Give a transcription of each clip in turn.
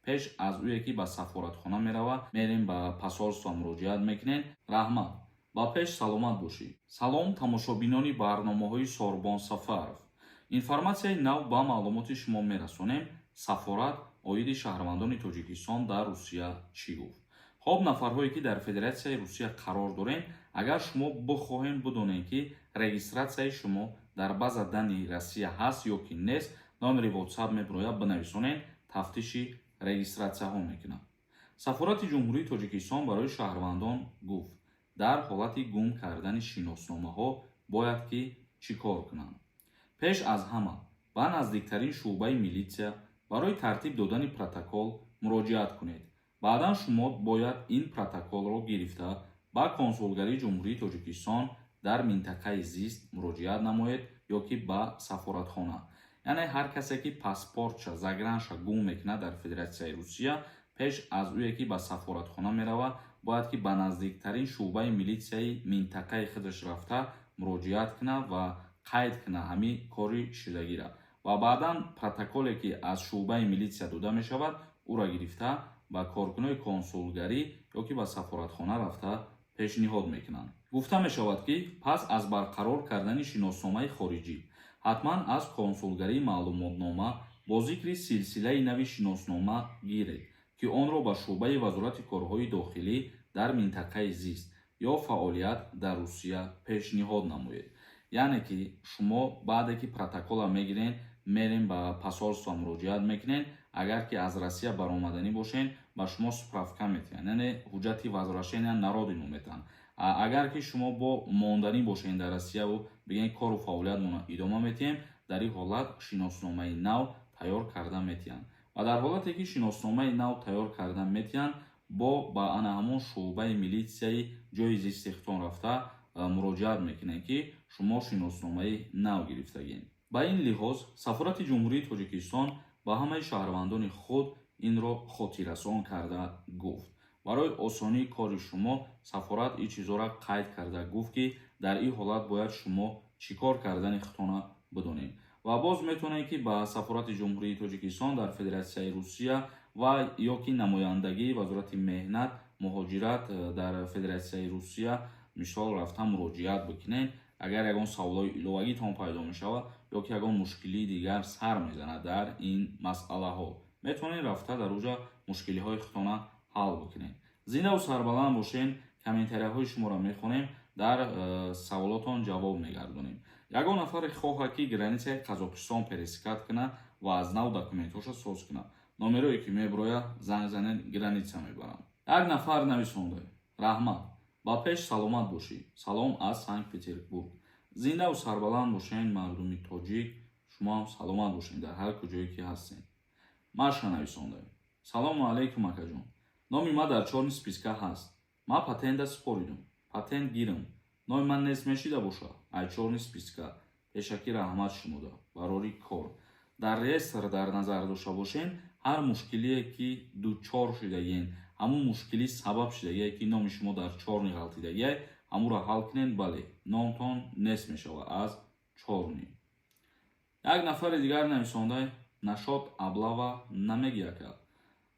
Пеш аз ӯе ки ба сафоратхона мерава, мерем, ба посольство муроҷиат мекунем. Раҳмат, ба пеш, саломат бошӣ. Салом, тамошобинони барномаҳои Сорбон Сафаров. Информатсияи нав ба маълумоти шумо мерасонем. Сафорат оиди шаҳрвандони Тоҷикистон дар Русия чӣ гуфт? Хоб, нафарҳое ки дар Федератсияи Русия қарор дорем, агар шумо бихоҳем бидонем, ки регистратсияи шумо дар база данных Россия ҳаст ё ки нест, номери WhatsApp мебирояд, бинависонед, тафтиши регистратсияҳо мекунад. Сафорати Ҷумҳурии Тоҷикистон барои шаҳрвандон гуфт, дар ҳолати гум кардани шиносномаҳо бояд ки чӣ кор кунанд. Пеш аз ҳама ба наздиктарин шӯъбаи милитсия барои тартиб додани протокол муроҷиат кунед. Баъдан шумо бояд ин протоколро гирифта, ба консулгарии Ҷумҳурии Тоҷикистон дар минтақаи зист муроҷиат намоед ё ки ба сафоратхона. Яъне ҳар касе ки паспортша, загранша гум мекунад дар Федератсияи Русия, пеш аз ӯе ки ба сафоратхона мерава, бояд ки ба наздиктарин шӯъбаи милитсияи минтақаи худаш рафта муроҷиат кунад ва қайд кунад ҳамин кори шудагира ва баъдан протоколе ки аз шӯъбаи милитсия дода мешавад, ӯро гирифта, ба коркунои консулгарӣ ё ки ба сафоратхона рафта пешниҳод мекунанд. Гуфта мешавад, ки пас аз барқарор кардани шиносномаи хориҷӣ ҳатман аз консулгарӣ маълумотнома бо зикри силсилаи нави шиноснома гиред, ки онро ба шӯъбаи Вазорати корҳои дохилӣ дар минтақаи зист ё фаъолият дар Русия пешниҳод намоед. Яъне ки шумо баъде ки протокола мегирен, мерем, ба посольство муроҷиат мекунен. Агар ки аз Россия баромаданӣ бошен, ба шумо справка метиҳанд, яъне ҳуҷҷати возвращения на родину метиҳанд. Агар ки шумо бо монданӣ бошен дар Россияву бигӯен, кору фаъолиятмонро идома метиҳем, дар ин ҳолат шиносномаи нав тайёр карда метиҳанд. Ва дар ҳолате ки шиносномаи нав тайёр карда метиҳанд, бо ба ана ҳамон шӯъбаи милитсияи ҷои зисти худтон рафта муроҷиат мекунед, ки шумо шиносномаи нав гирифтагед. Ба ин лиҳоз Сафорати Ҷумҳурии Тоҷикистон ба ҳамаи шаҳрвандони худ инро хотиррасон карда гуфт. Барои осонии кори шумо сафорат ин чизҳоро қайд карда гуфт, ки дар ин ҳолат бояд шумо чӣ кор кардани худтонро бидонед. Ва боз метавонед, ки ба Сафорати Ҷумҳурии Тоҷикистон дар Федератсияи Русия ва ё ки намояндагии Вазорати меҳнат, муҳоҷират дар Федератсияи Русия, мисол, рафта муроҷиат бикунед. Агар ягон саволҳои иловагитон пайдо мешавад ё ки ягон мушкилии дигар сар мезанад дар ин масъалаҳо, метавонед рафта дар уҷа мушкилиҳои худтонро ҳал бикунед. Зиндаву сарбаланд бошед. Комментарияҳои шуморо мехонем, дар саволотон ҷавоб мегардонем. Ягон нафаре хоҳад, ки границаи Қазоқистон пересекать кунад ва аз нав документҳоша соз кунад, номерое ки мебирояд, занг занед, граница мебарам. Як нафар нависонда: «Раҳмат, ба пеш, саломат бошӣ. Салом аз Санкт Петербург». Зиндаву сарбаланд бошед, мардуми тоҷик. Шумо ҳам саломат бошед дар ҳар куҷое ки ҳастед. Маша нависонда: «Салому алайкум, акаҷон. Номи ман дар чёрный списка ҳаст. Ман патента супоридум, патент гирам, номи ман нест мешида боша ай чёрный списка? Пешакӣ раҳмат шумода, барори кор». Дар реестр дар назар дошта бошен, ҳар мушкилие ки дучор шудагиен, ҳамун мушкилӣ сабаб шудагие, ки номи шумо дар чёрный ғалтидагие, ҳамуро ҳал кунед. Бале, номтон нест мешавад аз чёрный. Як нафари дигар нависонда: «Насчёт облава намегӣ, ака?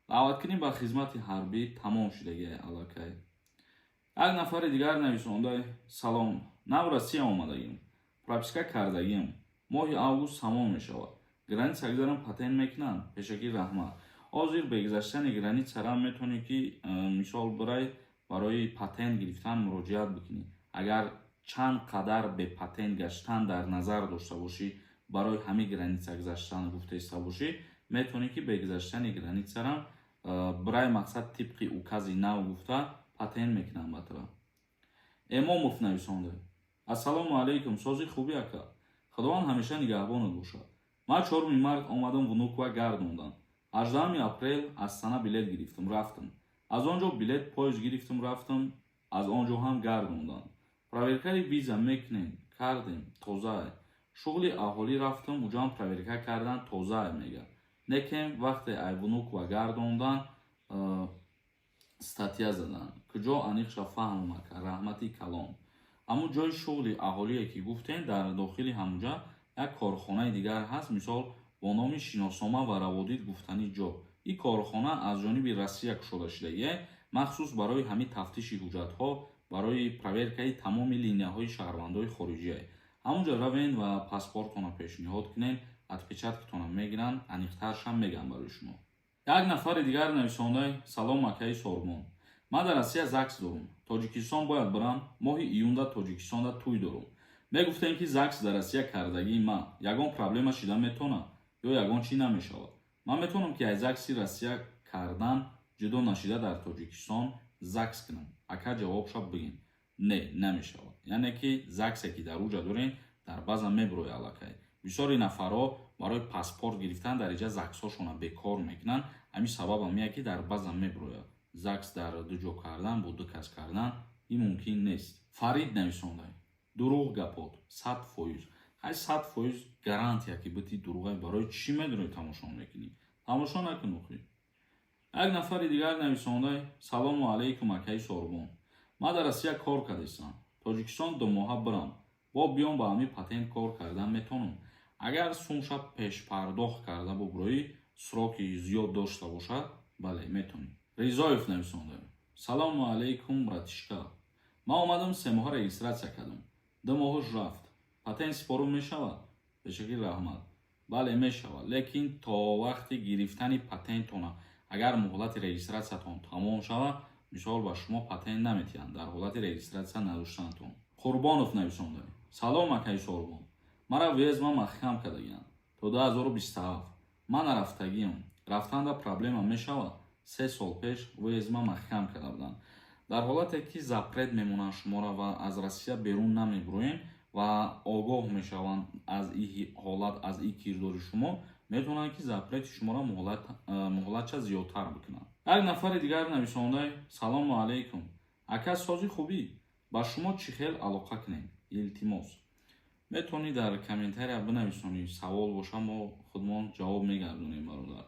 Даъваткунӣ ба хизмати ҳарбӣ тамом шудагие аллакай». Як нафари дигар нависонда: «Салом, нав Россия омадагим, прописка кардагим, моҳи август тамом мешавад. Граница гузарам, патент мекунанд? Пешакӣ раҳмат». Ҳозир бе гузаштани границара метавонӣ ки мисол, бирай, барои патент гирифтан муроҷиат бикунӣ. Агар чанд қадар бепатент гаштан дар назар дошта бошӣ, барои ҳамин граница гузаштан гуфтаиста бошӣ, метавонӣ ки бе гузаштани границарам бирай. Мақсад, тибқи укази нав гуфта, патент мекунанд ба тра. Эмомов нависонда: «Ассалому алайкум, сози хубӣ, ака? Худованд ҳамеша нигаҳбонат бошад. Ман 4 март омадам, Внуково гардондам. 18 апрел Астана билет гирифтам, рафтам. Аз он ҷо билет поезд гирифтам, рафтам, аз он ҷо ҳам гардондам. Проверкаи виза мекунем, кардем, тозае. Шуғли аҳолӣ рафтам, уҷоам проверка кардан, тозае мега. Лекин вақте ай Внуково гардондан, статья заданд. Куҷо, аниқша фаҳмам, ака? Раҳмати калон». Ҳамун ҷои шуғли аҳолие ки гуфтем, дар дохили ҳамунҷа як корхонаи дигар ҳаст, мисол, бо номи шиноснома ва раводид гуфтани ҷо. Ин корхона аз ҷониби Россия кушода шудагие, махсус барои ҳамин тафтиши ҳуҷҷатҳо, барои проверкаи тамоми линияҳои шаҳрвандои хориҷие. Ҳамунҷо равен ва паспортона пешниҳод кунен, отпечаткатона мегиранд, аниқтаршам мегӯям барои шумо. Як нафари дигар нависондай: «Салом, акаи Сорбон, ман дар Россия ЗАГС дорум, Тоҷикистон бояд бирам, моҳи июнда Тоҷикистонда тӯй дорум. Мегуфтем, ки ЗАГС дар Россия кардагии ман ягон проблема шида метавонад ё ягон чӣ намешавад? Ман метавонам, ки аз ЗАГСи Россия кардан ҷудо нашида дар Тоҷикистон ЗАГС кунам? Ака, ҷавобша бигин». Не, намешавад. Яъне ки ЗАГСе ки дар уҷа дорем, дар база мебурояд аллакай. Бисёри нафарҳо барои паспорт гирифтан дар иҷа ЗАГСҳошонро бекор мекунанд. Ҳамин сабабам меяд, ки дар база мебурояд. ЗАГС дар ду ҷо кардан, бо ду кас кардан ин мумкин нест. Фарид нависондай: «Дурӯғ гапот 100%». Ҳай, 100% гарантия ки бити дурӯғай, барои чӣ медонӣ тамошо мекунӣ? Тамошо накун охи. Як нафари дигар нависондай: «Салому алайкум, акаи Сорбон, ман дар Россия кор кардистам, Тоҷикистон 2 моҳа бирам, бо биём, ба ҳамин патент кор кардан метавонам?» Агар сумша пешпардохт карда бубуроӣ, сроки зиёд дошта бошад, бале, метавонӣ. Ризоев нависонда: «Салому алайкум, братишка, ман омадам, 3 моҳа регистрация кардам, 2 моҳуш рафт, патент сипорум мешавад? Пешакӣ раҳмат». Бале, мешавад, лекин то вақти гирифтани патентона. Агар муҳлати регистратсиятон тамом шавад, мисол, ба шумо патент наметиҳанд дар ҳолати регистратсия надоштанатон. Қурбонов нависонда: «Салом, акаи Сорбон, мара въездма маҳкам кардагианд то 2027, ман нарафтагиам, рафтанда проблема мешавад? 3 сол пеш въездма маҳкам карда буданд». Дар ҳолате ки запрет мемонанд шуморо ва аз Россия берун намебуроем ва огоҳ мешаванд аз ин ҳолат, аз ин кирдори шумо, метавонанд, ки запрети шуморо муҳлатша зиёдтар бикунанд. Як нафари дигар нависондай: «Салому алайкум, ака, сози хубӣ, ба шумо чӣ хел алоқа кунем, илтимос?» Метавонӣ дар комментария бинависонӣ, савол боша, мо худмон ҷавоб мегардонем, бародар.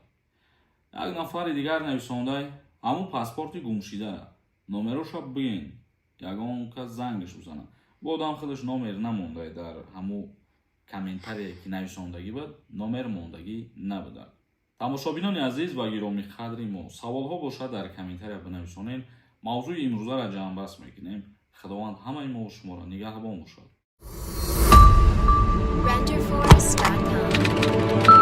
Як нафари дигар нависондай: «Ҳамун паспорти гумшида номероша бигӯен, ягон кас зангаш бизанад». Бо одам худаш номер намондай, дар ҳамун комментарие ки нависондагӣ буд, номер мондагӣ набуда. Тамошобинони азиз ва гиромӣ қадри мо, саволҳо бошад, дар комментария бинависонед. Мавзӯи имрӯзаро ҷамъбаст мекунем. Худованд ҳамаи мо шуморо нигаҳбон бошад. Renderforest.com.